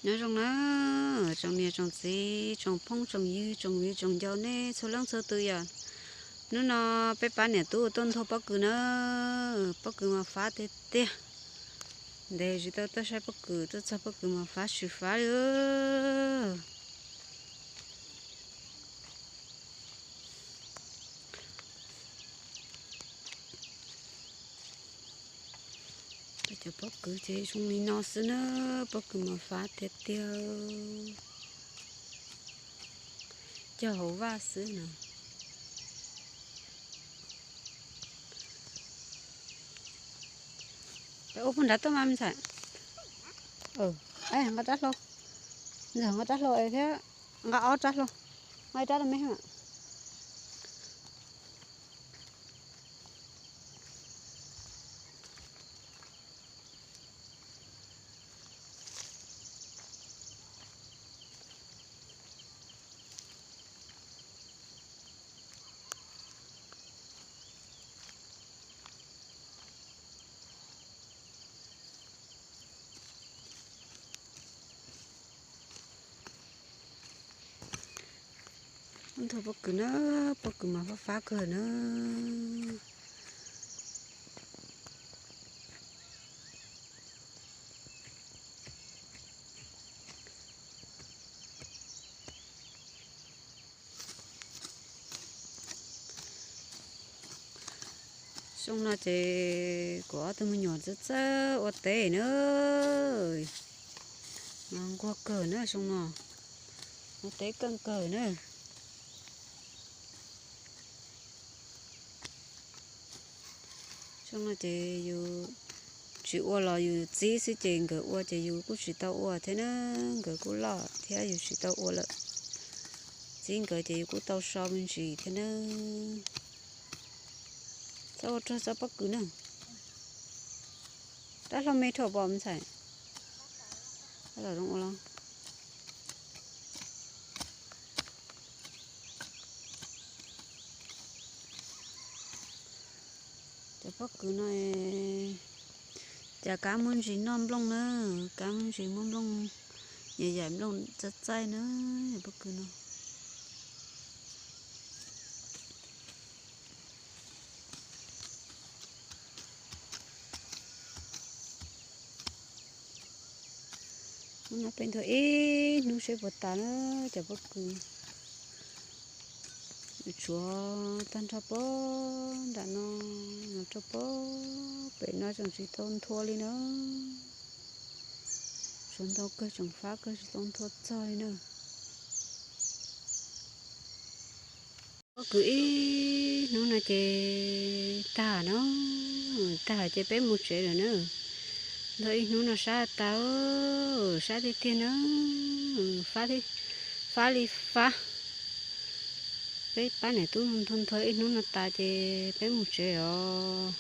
Nyob zoo na, tsoom niam tsoom txiv, tsoom phooj tsoom ywg, tsoom viv tsoom ncaus nej txhua leej txhua tus yom. Hnub no peb pab niam tub tuaj nthua pob kws na, pob kws mas fab tiag tiag. Ntev tsis tau tuaj saib pob kws, tuaj txog pob kws mas fab tsis fab li. Cov pob kws ces zoo li no xwb na, pob kws mas fab tiag tiag, cog hauv vaj xwb na. Peb ua puag nrad tuaj mas me ntxhais. Nqa rab hlau, nqa rab hlau thiab, nqa ob rab hlau, nqa ib rab rau me. Nthuav pob kws na, pob kws mas fab fab kawg na. Xyoo no ces kuv ob tug me nyuam txawj txawj ua teb na, nquag kawg na xyoo no, ua teb keej kawg na. Xyoo no ces yus tsis ua los yus txib xwb ces nkawd ua ces yus kuj tsis tau ua thiab na, nkawd kuj loj thiab yus tsis tau ua lawm. Txib nkawd ces yus kuj tau so me ntsis thiab na. Txhob ua rog txhob pob kws na. Rab hlau me rhuav pom me ntxhais. Los zoo ua los. Cov pob kws no, cas kab muaj ntsis noj nplooj na, kab muaj ntsis muaj nplooj, yam yam nplooj txaij txaij na, pob kws no. Hnub no peb nthuav ib hnub seb puas tas na cov pob kws. Tshuav tag nrho pob nram no, los rau pob pem no tseem tsis tau nthua li na. Tshuav ntau kawg tseem fab kawg tsis tau nthua txog li na. Pob kws ib hnub no ces tag no, tag ces peb mus tsev lawm na. Nthuav ib hnub no sab tas, sab tiag tiag na, fab li fab. Peb pab niam tub nthuav nthuav ib hnub no tas ces peb mus tsev os.